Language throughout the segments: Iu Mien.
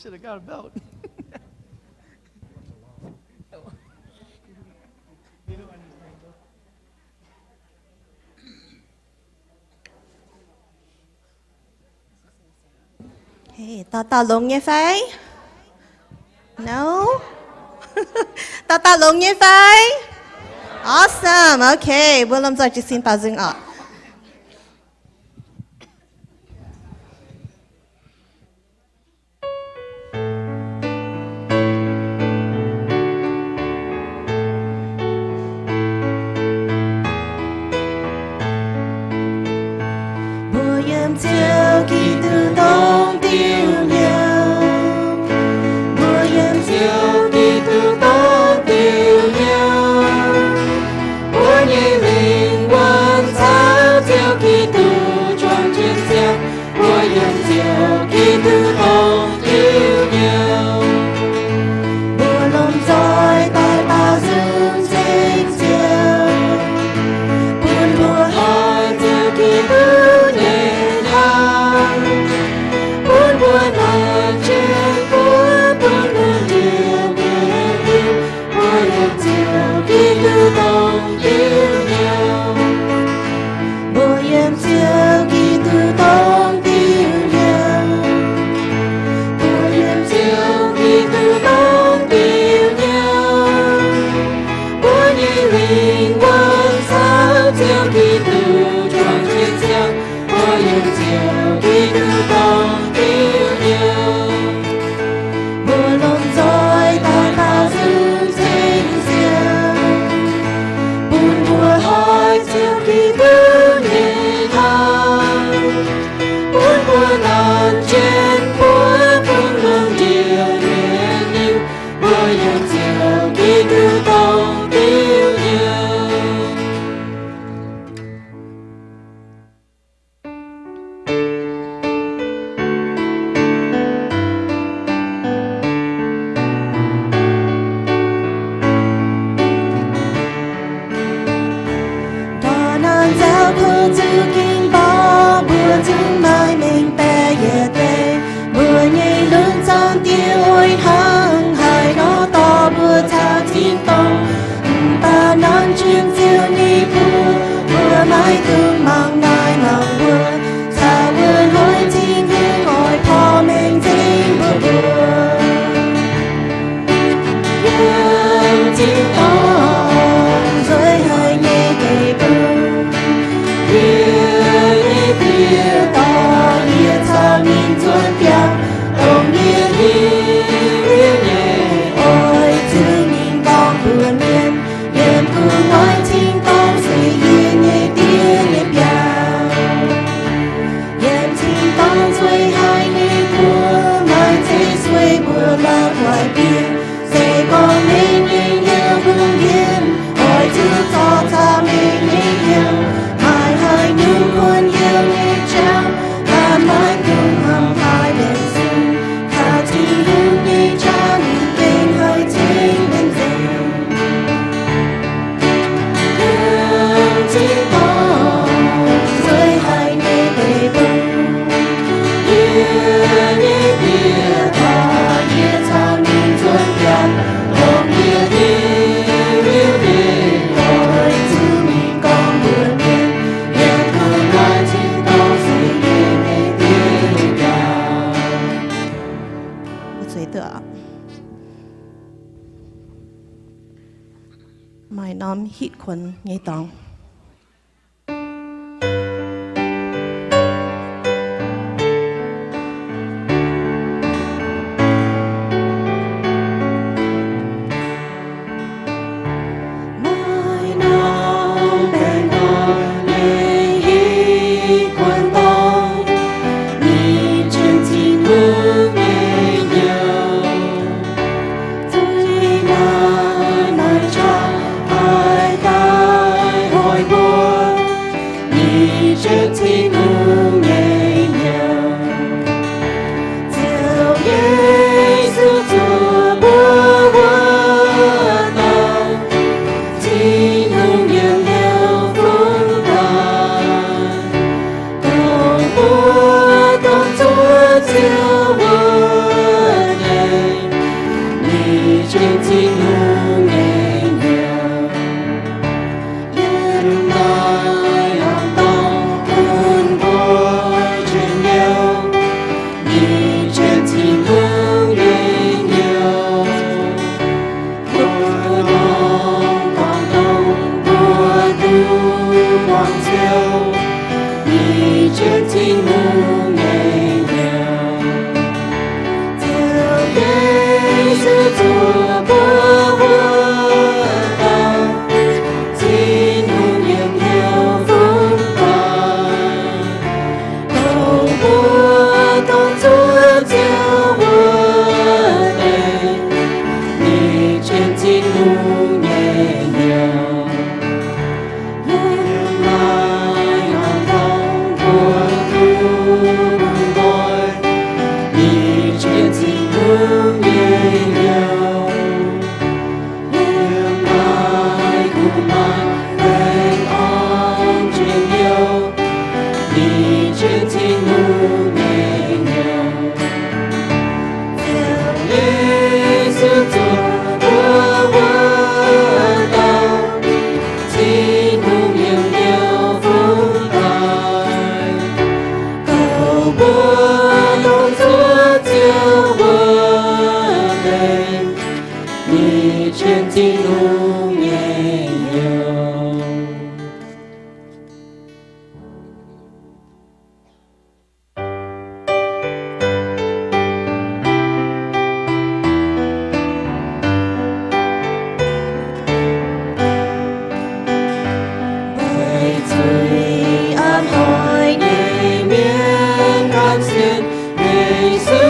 Should have got a belt. Hey, dauh dauh longx nyei fai? No? Dauh dauh longx nyei fai? Awesome. Okay, mbuo lomh nzoih jiez sin baaux nzung oc. Mbuo yiem Ziouv Giduc dongh diuh nyouz. Mbuo yiem Ziouv Giduc dongh diuh nyouz. Mbuo nyei lingh wuonh caux Ziouv Giduc juangc jienv ziangh. Mbuo yiem Ziouv Giduc dongh diuh nyouz. Mbuo lomh nzoih daaih baaux nzung ceng Ziouv, bun mbuo hoic Ziouv Giduc nyei hnamv, bun mbuo nanc jienv mbuo, bun mbuo ndie mienh hiuv mbuo yiem Ziouv Giduc dongh diuh nyouz. Mbuo yiem Ziouv Giduc dongh diuh nyouz. Mbuo yiem Ziouv Giduc dongh diuh nyouz. Mbuo nyei lingh wuonh caux Ziouv Giduc juangc jienv ziangh. Mbuo yiem Ziouv Giduc dongh diuh nyouz. Mbuo lomh nzoih daaih baaux nzung ceng Ziouv, bun mbuo hoic Ziouv Giduc nyei hnamv, bun mbuo nanc jienv mbuo, bun mbuo ndie mienh hiuv mbuo yiem Ziouv Giduc dongh diuh nyouz. Dorh naaiv nzauh kuv zuqc ging borqc, mbuo zungv maaih mengh baeqc yietc deix. Mbuo nyei lunx zaangc Diex oix hnangv haaix nor dorh mbuo caux tin-dorngh. Mv baac nanv jienv Ziouv nyei mbuox, mbuo maiv dungx mangc naaiv norm wuonh, caux wuonh hnoi Tin-Hungh oix porv mengh nzengc mbuo mbuox. Yiem tin-dorngh nzueic haic nyei deic-bung, yie nyei Diex dorh yie caux ninh nzuonx biauv, dongh yie hingh liuz nyei oix zuqc mingh dorngh mbuox mienh. Yiem gu'nguaaic tin-dorngh se yie nyei Diex nyei biauv. Yiem tin-dorngh nzueic haic nyei mbuo, maaih zeiv sueih mbuo la'guaih bieqc. Se gorngv meih nyei hnyouv bungx yiem, oix zuqc zorc caux meih nyei hnyouv. Maaih haaix nyungc kuonx hnyouv nyei jauv, maiv dungx hnamv haaix benx zunh, caux Tin-Hungh nyei jauv ninh gengh haih cingx benx nzengc. Maaih norm hitv kuonx nyei dorngx. Maaih norm baengh orn nyei hitv kuonx dorngx, ninh jienv Tin-Hungh nyei hnyouv. Zuiz maaih maaih qaqv haaix daaih Tin-Hungh nyei hnyouv. Yiem naaiv haaix dauh bun mbuo njien-youh, ninh jienv Tin-Hungh nyei hnyouv. Mbuo norm dorngx dongh mbuo duqv muangx Ziouv, ninh jienv Tin-Hungh nyei hnyouv. Ziouv Yesu zuov mbuo wuov dauh, Tin-Hungh yiem hnyouv fungx daaih. Kouv mbuo dongh zuov Ziouv wuov deix, ninh jienv Tin-Hungh nyei hnyouv. Yiem naaiv haaix dauh bun mbuo duqv muangx, ninh jienv Tin-Hungh nyei hnyouv. Yiem naaiv kuv maaih baengh orn njien-youh, ninh jienv Tin-Hungh nyei hnyouv. Ziouv Yesu zuov mbuo wuov dauh, Tin-Hungh yiem hnyouv fungx daaih. Kouv mbuo dongh zuov Ziouv wuov deix, ninh jienv Tin-Hungh nyei hnyouv. Weic zuiz aqv hnoi nyei mienh gan sienx, Yesu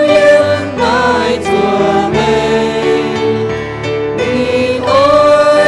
yiem naaiv zuov meih. Mingh oc,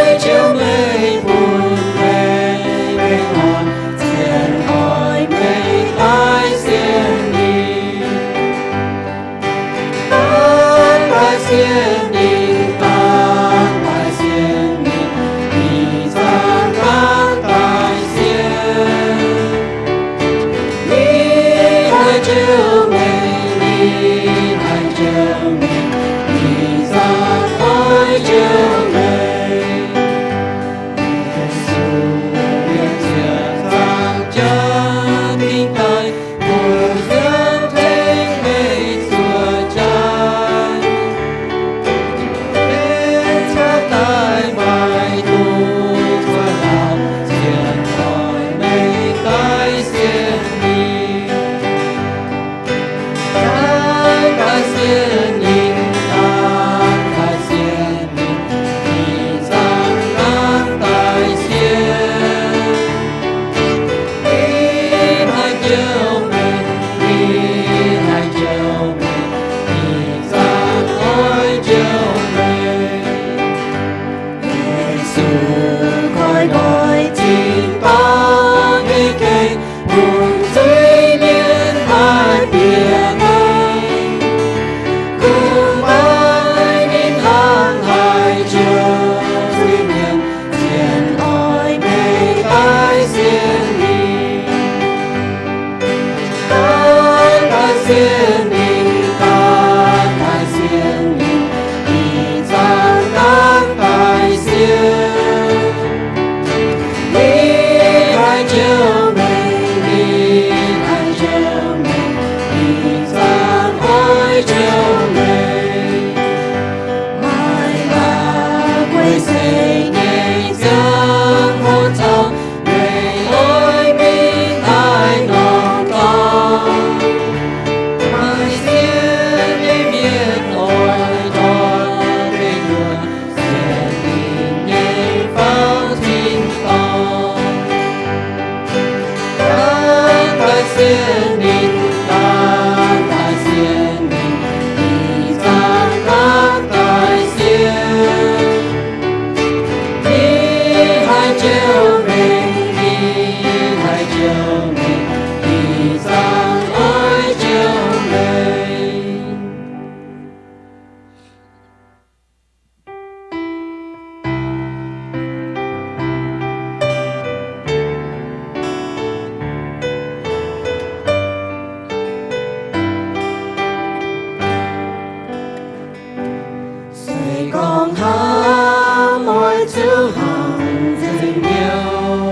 Hnamv oix zuqc hnangv nzengc hnyouv,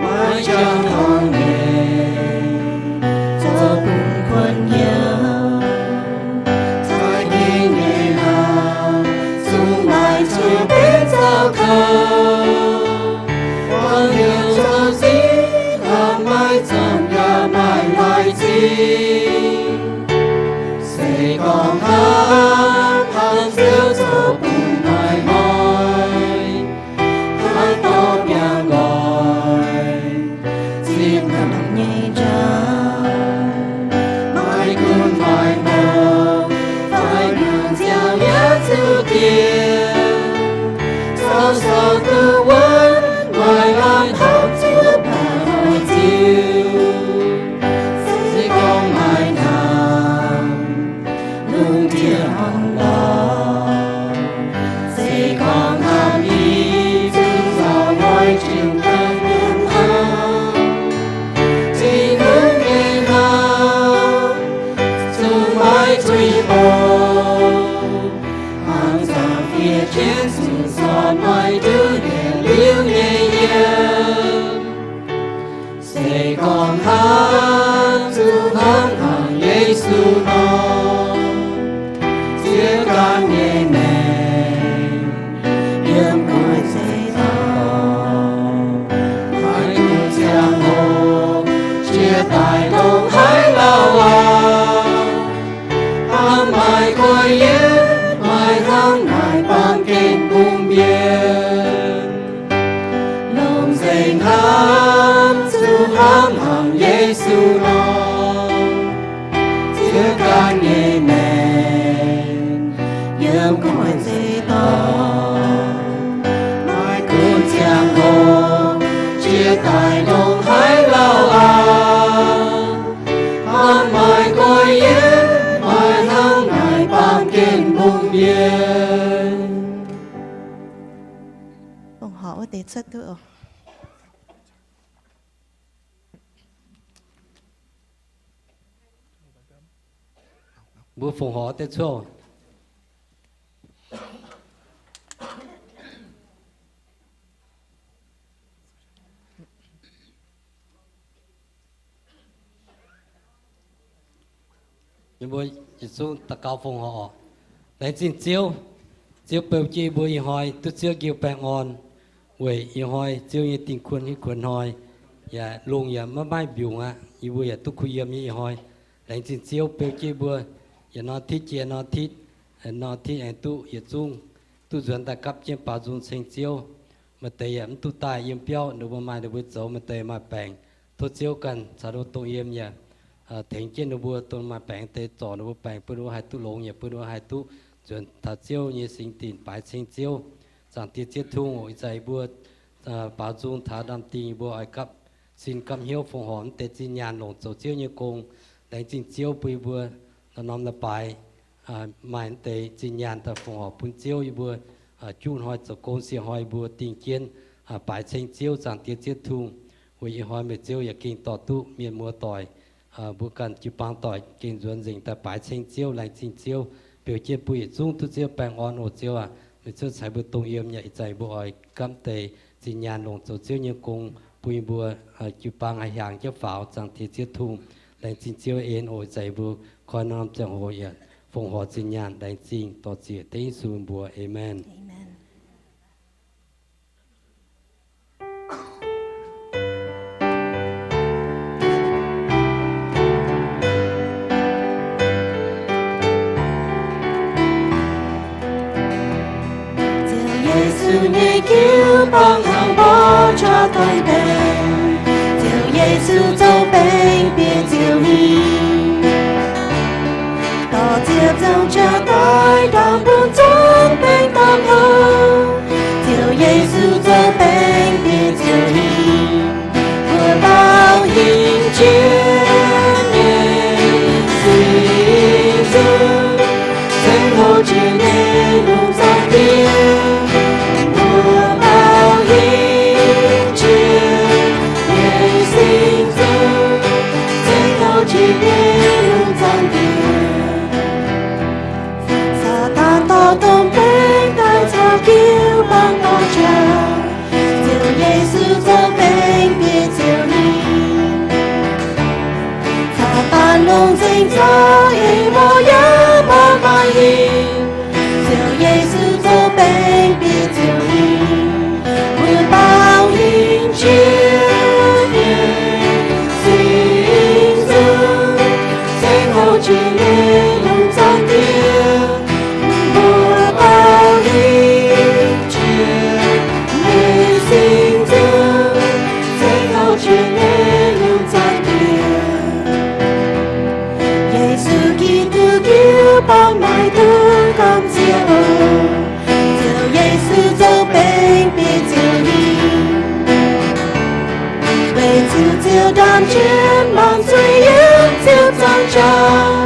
maiv jangx dorngx nyei, zoux bun kuonx hnyouv. Za'gengh nyei hnamv zungv maaih zuiz benx zaux gaux. Buangh hnyouv zoux zinh hnamv maiv zanc yaac maaih lai zingh. Se gorngv hnamv hnangv Ziouv zoux bun maaih hnoi, hnangv dorh biangh nqoi zipv hnamv nyei njaaux. Maiv gunv maaih hnyouv fai mienh ziangh mi'aqv zuqc diex, caux sorc duqv wuonv maaih lamh hnamv zuqc baac oix ziux. Se gorngv maaih hnamv lungh ndiev hmuangx lorz, se gorngv hnamv i zungv zaux nqoi jienv daaih mienh hnamv. Tin-Hungh nyei hnamv zungv maiv zuiz bouc, hnangv zaangc fiev jienv zuqc sortv maaih nduov yietc liuz nyei yiem. Se gorngv hnamv zuqc hnamv hnangv Yesu nor, ziex ganh nyei maengc yiem gu'nyuoz zeiv dorngh, maiv gunv ziangh hoc jiex daaih ndongc haaix lauh aqv. Hnamv maaih kuv yietv, maaih hnangv naaic baamh gen bun mienh. Longc nzengc hnamv zuqc hnamv hnangv Yesu nor, ziex ganh nyei maengc yiem gu'nyuoz zeiv dorngh, maiv gunv ziangh hoc jiex daaih ndongc haaix lauh aqv. Hnamv maaih kuv yietv, maaih hnangv naaic baamh gen bun mienh. Fongc horc wuov deix cuotv duqv oc. Mbuo fongc horc deix cuotv. Yie mbuo yietc zungv daux gaux fongc horc. Laengz zingh Ziouv. Ziouv beu jienv yie mbuo ih hnoi duqv Ziouv njiu baengh orn, weic ih hnoi Ziouv nyei dingh kuonx hitv kuonx hnoi, yaac lungh yaac maiv maaih mbiungc aqv. Yie mbuo yaac duqv kuh yiem nyei ih hnoi. Laengz zingh Ziouv beu jienv yie mbuo yietc norm titv jiex norm titv, norm titv aengx duqv yietc zungv duqv nzuonx daaih gapv jienv baaux nzung ceng Ziouv. Maaih deix yaac mv duqv daaih yiem biauv, ninh mbuo maaih ninh mbuo zoux, maaih deix maaih baengc. Tov Ziouv ganh caux ninh mbuo dongh yiem yaac tengx jienv ninh mbuo dongh maaih baengc deix zorc ninh mbuo baengc, bun ninh mbuo haih duqv longx, yaac bun ninh mbuo haih duqv nzuonx taux Ziouv nyei singx dinc baaix ceng Ziouv. Zaangc Diex Ziouv Tin-Hungh, ih zanc yie mbuo baaux nzung taux ndaamv-dingh, yie mbuo oix gapv sin gapv hnyouv fongc horc mv deix zinh nyaanh longc zoux Ziouv nyei gong. Laengz zingh Ziouv bun yie mbuo norm-norm la'baaix maaih mv deix zinh nyaanh daaih fongc horc bun Ziouv. Yie mbuo juqv hnoi zoux gong, sieqv hnoi yie mbuo dingh jienv baaix ceng Ziouv. Zaangc Diex Ziouv Tin-Hungh, weic ih hnoi meih Ziouv yaac gengh dorh duqv mienh muoz doic, mbuo ganh jiu-baang doic gengh nzuonx nzengc daaih baaix ceng Ziouv. Laengz zingh Ziouv, beu jienv bun yietc zungv duqv Ziouv baengh orn oc Ziouv aac. Meih Ziouv ceix mbuo dongh yiem yaac ih zanc mbuo oix gapv deix zinh nyaanh longc zoux Ziouv nyei gong, bun yie mbuo jiu-baang haih hiaangx jienv faaux. Zaangc Diex Ziouv Tin-Hungh, laengz zingh Ziouv en oc. Ih zanc yie mbuo koi norm ziangh hoc yaac fongc horc zinh nyaanh. Laengz zingh dorh ziec dengv Yesu mbuox, Aamen. Ziouv Yesu nyei jiu-baang hnangv mborqv qaqv doix-baengh. Ziouv Yesu zoux baengh bieqc ziouc hingh, dorh ziepc nzaangc qaqv daaih dangh bun zuangx baengh daaih hlo. Ziouv Yesu zoux baengh bieqc ziouc hingh, mbuo baaux hingh jiex nyei singx nzung, ceng hlo jiex nyei lungh zaangc Diex. Mbuo baaux hingh Ziouv, ei mbuo yaac mbuo maaih hingh, Ziouv Yesu zoux bengx bieqc Ziouv hingh, mbuo baaux hingh Ziouv nyei Singx Nzung, ceng houc jiex nyei lungh zaangc Diex. Mbuo baaux hingh Ziouv nyei Singx Nzung, ceng houc jiex nyei lungh zaangc Diex. Yesu Giduc, jiu-baang maaih duqv gamh nziex oc. Ziouv Yesu zoux bengx bieqc Ziouv hingh, weic zuqc Ziouv ndaamv jienv maanc zuiz yiem Ziouv zangc jauv.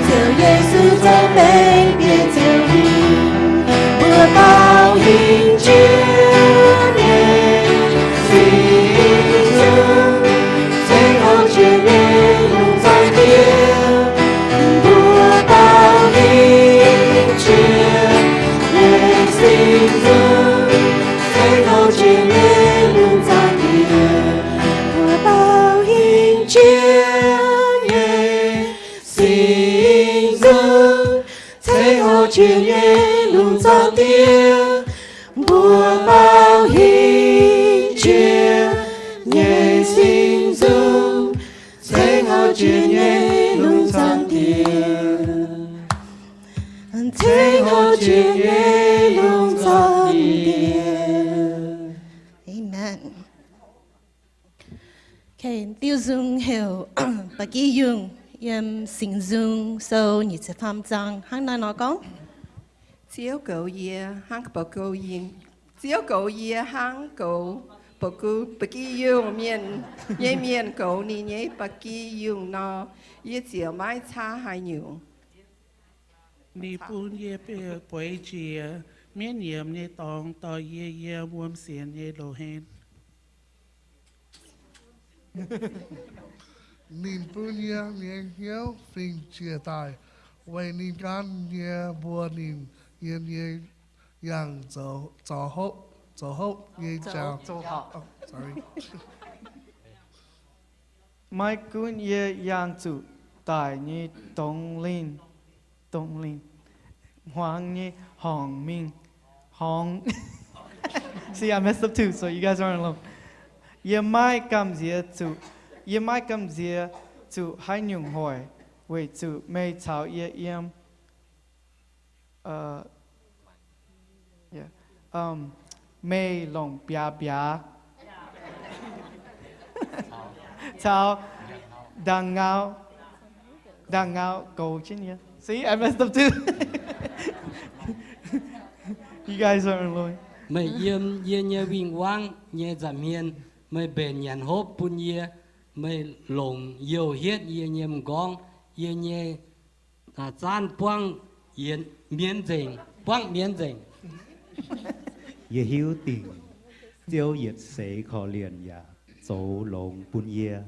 Ziouv Yesu zoux bengx bieqc Ziouv hingh, mbuo baaux hingh Ziouv nyei Singx Nzung, ceng houc jiex nyei lungh zaangc Diex. Mbuo baaux hingh Ziouv nyei Singx Nzung, ceng houc jiex nyei lungh zaangc Diex. Mbuo baaux hingh Ziouv nyei Singx Nzung, ceng houc jiex nyei lungh zaangc Diex. Mbuo baaux hingh Ziouv nyei Singx Nzung, ceng houc jiex nyei lungh zaangc Diex. Ceng houc jiex nyei lungh zaangc Diex. Amen. Okay, diuh nzung heuc Ba'gi Yungh, yiem Singx Nzung sou nyic ziepc faam zaang hnangv naaiv nor gorngv, Ziouv goux yie hnangv ba'gi yungh, Ziouv goux yie hnangv goux ba'gi, ba'gi yungh mienh nyei mienh goux ninh nyei ba'gi yungh nor, yie ziouc maiv caa haaix nyungc. Ninh bun yie bueix njiec mienv yiemx nyei dorngx, dorh yie yiem wuom sienx nyei loz-hlen. Ninh bun yie nyei hnyouv fingx jiex daaih, weic ninh gan yie mbuox ninh yiem nyei yangh zoux hopv, zoux hopv nyei jauv. Maiv gunv yie yangh zuqc daic nyei dongh lingh, dongh lingh hmuangx nyei horngc mingh, horngc. See, I messed up too, so you guys aren't alone. Yie maiv gamh nziex zuqc, yie maiv gamh nziex zuqc haaix nyungc hoic, weic zuqc meih caux yie yiem. Meih longc biaav-biaav caux ndaangh ngau, ndaangh ngau goux jienv yie. See, I messed up too. You guys aren't alone. Meih yiem yie nyei win-wangv nyei nza'hmien, meih mbenc nyanc hopv bun yie, meih longc youh hietv yie nyei m'nqorngv, yie nyei zaanv buangv mienz nzengc, buangv mienz nzengc. Yie hiuv dingc Ziouv yietc seix korv-lienh yaac zoux longx bun yie.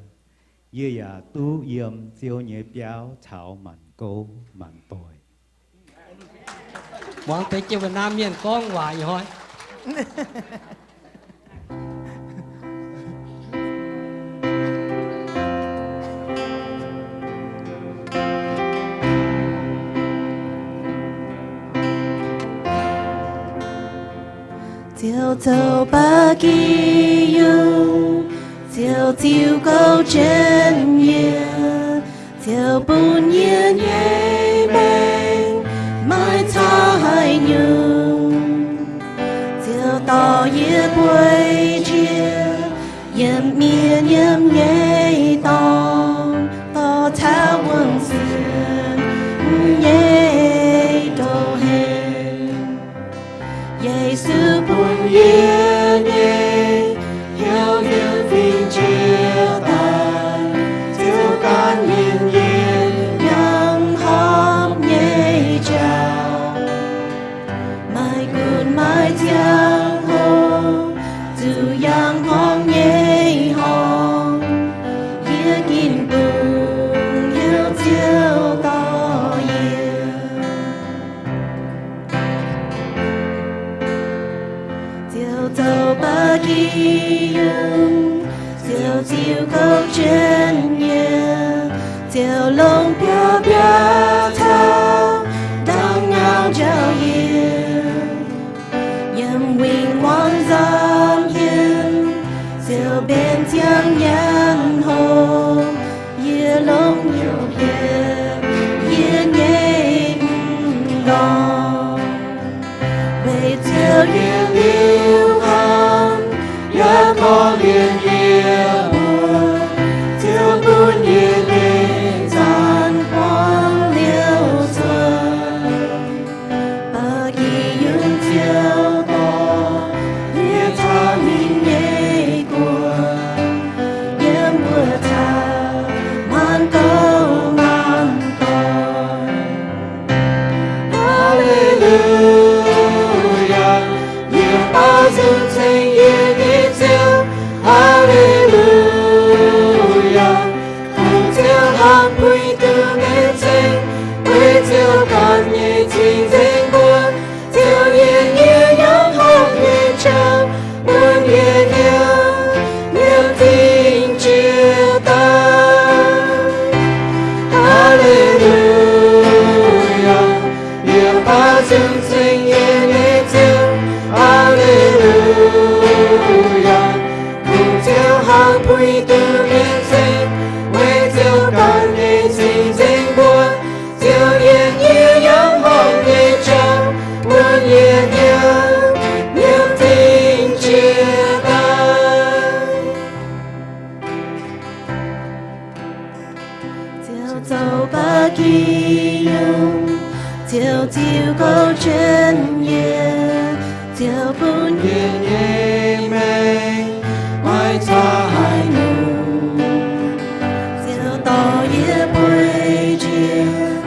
Yie yaac duqv yiem Ziouv nyei biauv caux maanc gouv maanc doic. Muangx deix jienv Việt Nam mienh gorngv waac ih hnoi. Ziouv zoux ba'gi yungh, Ziouv ziux gouv jienv yie, Ziouv bun yie nyei maengc maiv caux haaix nyungc. Ziouv dorh yie bueix njiec yiem mienh yiemx nyei dorngx, dorh taux wuom sienx nyei loz-hlen. Yesu bun yie nyei hnyouv yiem fingx jiex daaih, Ziouv gan yie nyei yangh hopv nyei jauv. Maiv gunv maaih ziangh hoc zuqc yangh hmuangx nyei horngc, yie ginv dungx heuc Ziouv dorh yie. Ziouv zoux ba'gi yungh, Ziouv ziux gouv jienv yie, Ziouv longc biauv-mbiauh caux ndau ngau njaaux yie, yiem win-wangv nzamv hien, Ziouv mbenc ziangx nyanc hlo, yie longc hnyouv hietv yie nyei m'nqorngv. Weic Ziouv yie liuz hlang, yaac korv-lienh yie mbuo. Ziouv bun yie nyei zanc buangv liuz cuotv. Ba'gi yungz Ziouv dorh yie caux ninh nyei guoqv, yiem mbuo caux maanc gouv maanc doic. Haa^le^lu^yaa, yie baaux nzung ceng yie nyei Ziouv. Haa^le^lu^yaa, kungx Ziouv hnangv puix duqv mienh ceng, weic Ziouv ganh nyei cing-nzengc mbuo. Ziouv nyei hnyouv yaac hnangv nyei qangx, bun nyei hnyouv nyiemc zingh jiex daaih. Haa^le^lu^yaa, yie baaux nzung ceng yie nyei Ziouv. Haa^le^lu^yaa, kungx Ziouv hnangv puix duqv mienh ceng, weic Ziouv ganh nyei cing-nzengc mbuo. Ziouv nyei hnyouv yaac hnangv nyei qangx, bun nyei hnyouv nyiemc zingh jiex daaih. Ziouv zoux ba'gi yungz, Ziouv ziux gouv jienv yie, Ziouv bun yie nyei maengc maiv caux haaix nyungc. Ziouv dorh yie bueix njiec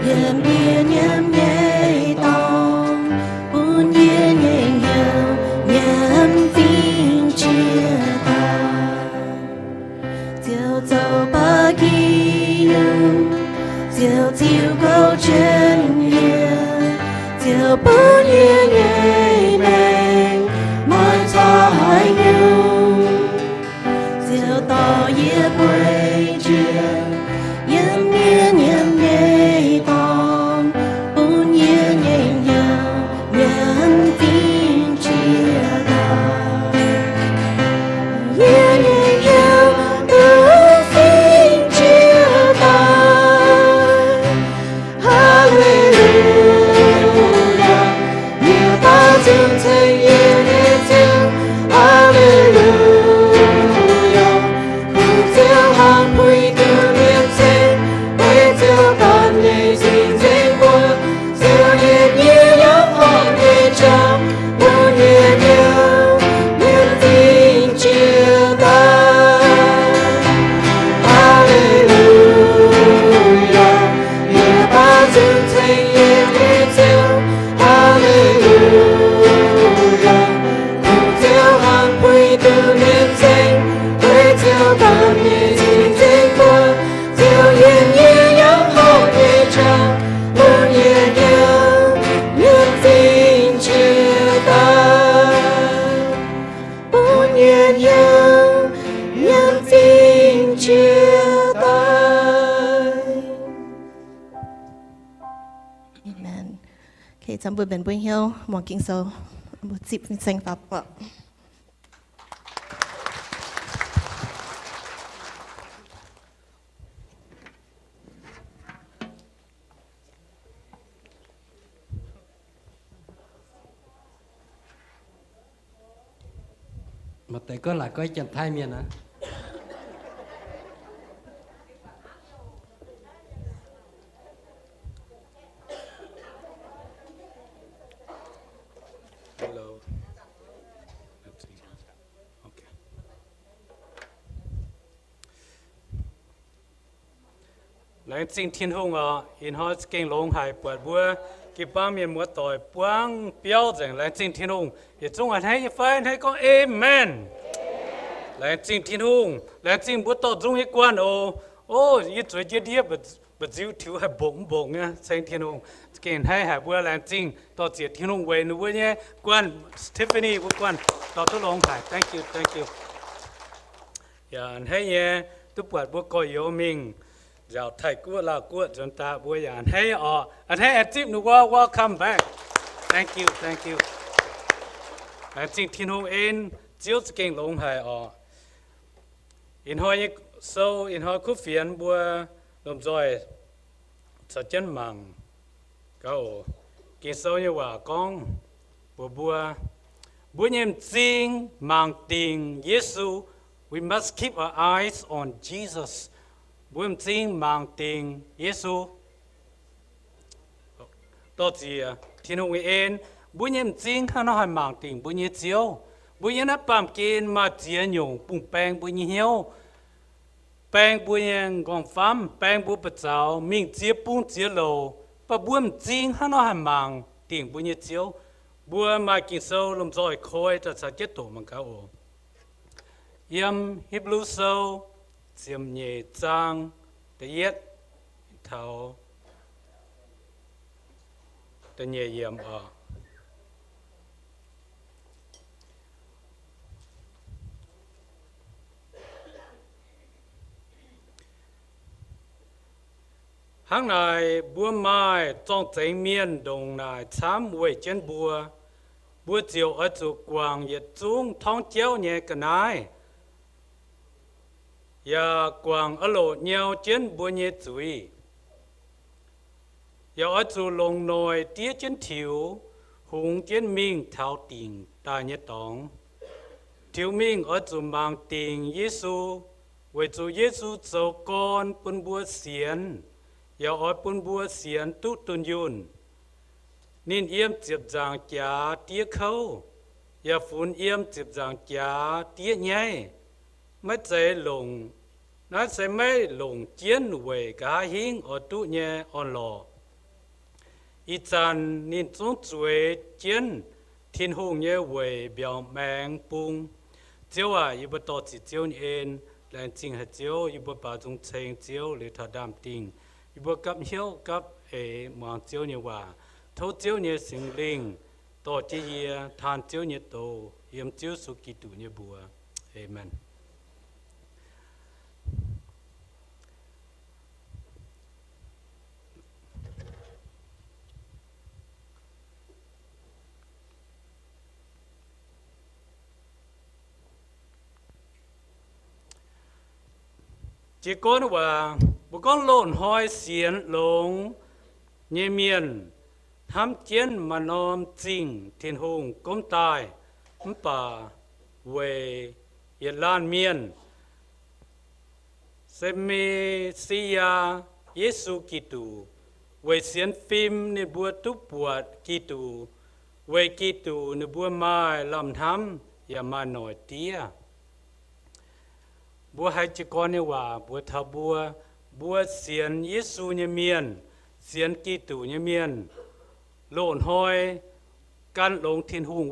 yiem yie nyiemc nyei dorngx, bun yie nyei hnyouv nyiemc zingh jiex daaih. Ziouv zoux ba'gi yungz, Ziouv ziux gouv jienv yie, Ziouv bun yie nyei maengc maiv caux haaix nyungc. Ziouv dorh yie bueix njiec yiem yie nyiemc nyei dorngx, bun yie nyei hnyouv nyiemc zingh jiex daaih. Yie nyei hnyouv duqv zingh jiex daaih. Haa^le^lu^yaa, yie baaux nzung ceng yie nyei Ziouv. Haa^le^lu^yaa, kungx Ziouv hnangv puix duqv mienh ceng, weic Ziouv ganh nyei cing-nzengc mbuo. Ziouv nyei hnyouv yaac hnangv nyei qangx, bun nyei hnyouv nyiemc zingh jiex daaih. Haa^le^lu^yaa, yie baaux nzung ceng yie nyei Ziouv. Haa^le^lu^yaa, kungx Ziouv hnangv puix duqv mienh ceng, weic Ziouv ganh nyei cing-nzengc mbuo. Ziouv nyei hnyouv yaac hnangv nyei qangx, bun nyei hnyouv nyiemc zingh jiex daaih. Bun nyei hnyouv nyiemc zingh jiex daaih. Amen. Okay, camv mbuo mbenc mbuo hnyouv muangx Ging-Sou, mbuo zipv fin-saeng faaux buoqc. Maaih deix gorngv laaic gorngv Janx-Taiv Mienh aqv. Hello. Okay. Laengz zingh Tin-Hungh oc. Ih hnoi za'gengh longx haic buatc mbuo jiu-baang mienh muoz-doic buangv biauv nzengc. Laengz zingh Tin-Hungh. Yietc zungv a'hneiv nyei fai? A'hneiv gorngv Amen. Laengz zingh Tin-Hungh. Laengz zingh mbuo dorh nzung nyei guanh oc. O, yie zueiz jienv ndiev mba'nziu tiux haih mbongc mv mbongc nyei, ceng Tin-Hungh. Za'gengh a'hneiv haic mbuo. Laengz zingh dorh ziec Tin-Hungh weic ninh mbuo nyei guanh, Tiffany mbuo guanh dorh duqv longx haic. Thank you, thank you. Yaac a'hneiv nyei duqv buatc mbuo gorx-youz mingh nziaauc Taiv-Guoqv, Laauh Guoqv nzuonx daaih, mbuo yaac a'hneiv orqc, a'hneiv aengx zipv ninh mbuo, welcome back. Thank you, thank you. Laengz zingh Tin-Hungh en, Ziouv za'gengh longx haic orqc. Ih hnoi nyei sou, ih hnoi kuv fienx mbuo lomh nzoih caux jienv mangc gaax oc. Ging-Sou nyei waac gorngv mbuox mbuo, mbuo nyei m'zing mangc dingc Yesu. We must keep our eyes on Jesus. Mbuo m'zing mangc dingc Yesu. Dorh ziex, Tin-Hungh nyei en, mbuo nyei m'zing hnangv nor haih mangc dingc mbuo nyei Ziouv. Mbuo yiem naaiv baamh gen maaih ziex nyungc bungx baeng mbuo nyei hnyouv, baeng mbuo nyei nqorngv-famv, baeng mbuo buoz-zaux mingh ziex bung ziex louc, mv baac mbuo m'zing hnangv nor haih mangc dingc mbuo nyei Ziouv. Mbuo maaih Ging-Sou lomh nzoih koi daaih caux jienv doqc mangc gaax oc. Yiem Hipv^lu Sou ziepc nyeic zaang da'yietv taux da'nyeic yiemc oc. Hnangv naaic, mbuo maaih zorng-zengx mienh ndongc naaic camv weih jienv mbuo. Mbuo ziouc oix zuqc guangc yietc zungv torngv jauv nyei ga'naaiv, yaac guangc aah loc nyau jienv mbuo nyei zuiz. Yaac oix zuqc longc noic diev jienv tiux, hungx jienv mingh taux dingc daaih nyei dorngx. Tiux mingh oix zuqc mangc dingc Yesu, weic zuqc Yesu zoux gorn bun mbuo sienx, yaac oix bun mbuo sienx duqv dunh yunh. Ninh yiem ziepc nzaangc jaax diev kouv, yaac funx yiem ziepc nzaangc jaax diev nyaiv. Maiv zeiz longc, naaiv se maiv longc jienv weic nqa'haav hingv oix duqv nyei orn-lorqc. Ih zanc ninh zungv zueiz jienv Tin-Hungh nyei weic mbiaauc maengx bung. Ziouv aac, yie mbuo dorh ziqc Ziouv nyei en. Laengz zingh haic Ziouv, yie mbuo baaux nzung ceng Ziouv liuz taux ndaamv-dingh, yie mbuo gapv hnyouv gapv eix muangx Ziouv nyei waac. Tov Ziouv nyei Singx Lingh dorh jienv yie taan Ziouv nyei doz, yiem Ziouv Yesu Giduc nyei mbuox. Aamen. Jiez gorn waac, mbuo gorngv loz-hnoi sienx longx nyei mienh hnamv jienv maaih norm zingh Tin-Hungh gomv daaih, mv baac weic yietc laanh mienh, se Me^si^yaa, Yesu Giduc, weic sienx fim ninh mbuo duqv buatc Giduc. Weic Giduc ninh mbuo maaih lamh hnamv yaac maaih noic diev. Mbuo haiz jiez gorn nyei waac mbuox taux mbuo, mbuo sienx Yesu nyei mienh, sienx Giduc nyei mienh, loz-hnoi gan longx Tin-Hungh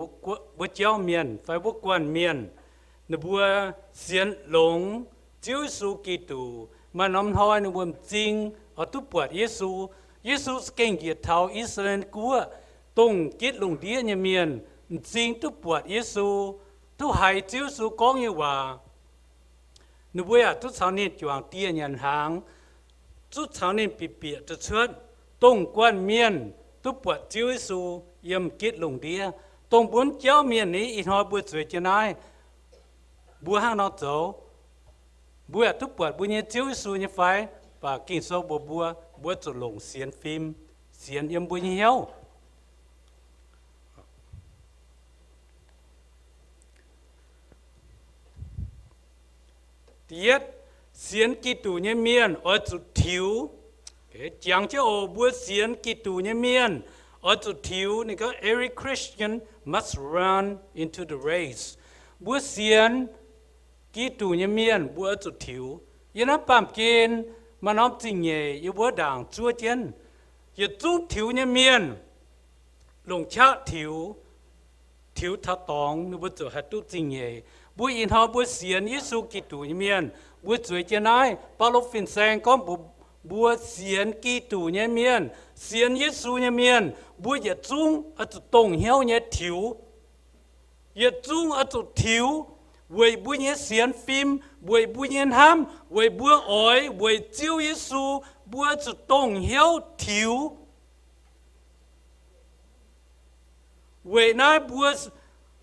wuov jauv mienh fai wuov guanh mienh, ninh mbuo sienx longx Ziouv Yesu Giduc, maaih norm hnoi ninh mbuo m'zing oix duqv buatc Yesu. Yesu za'gengh njiec taux I^saa^laa^en Guoqv, dongh gitv lungh ndiev nyei mienh m'zing duqv buatc Yesu, duqv haiz Ziouv Yesu gorngv nyei waac. Ninh mbuo yaac duqv caux ninh juangc dieh nyanc hnaangx, duqv caux ninh bieqc bieqc daaih cuotv. Dongh guanh mienh duqv buatc Ziouv Yesu yiem gitv lungh ndiev. Dongh mbuo jauv mienh ni, ih hnoi mbuo zueiz jienv naaiv, mbuo hnangv nor zoux, mbuo yaac duqv buatc mbuo nyei Ziouv Yesu nyei fai? Mv baac Ging-Sou mbuox mbuo, mbuo zuqc longc sienx fim, sienx yiem mbuo nyei hnyouv. Da'yietv, sienx Giduc nyei mienh oix zuqc tiux. Jangx jienv oc, mbuo sienx Giduc nyei mienh oix zuqc tiux. Ninh gorngv, every Christian must run into the race. Mbuo sienx Giduc nyei mienh mbuo oix zuqc tiux. Yiem naaiv baamh gen maaih norm zingh nyeic yiem wuov ndaangc zuov jienv. Yietc zungv tiux nyei mienh longc qaqv tiux, tiux taux dorngx ninh mbuo ziouc haih duqv zingh nyeic. Mbuo ih hnoi mbuo sienx Yesu Giduc nyei mienh, mbuo zueiz jienv naaiv, Baulo fin-saeng gorngv mbuox mbuo sienx Giduc nyei mienh, sienx Yesu nyei mienh, mbuo yietc zungv oix zuqc dongh hnyouv nyei tiux. Yietc zungv oix zuqc tiux. weic mbuo nyei sienx fim, weic mbuo nyei hnamv, weic mbuo oix weic Ziouv Yesu, mbuo zuqc dongh hnyouv tiux. Weic naaiv mbuo,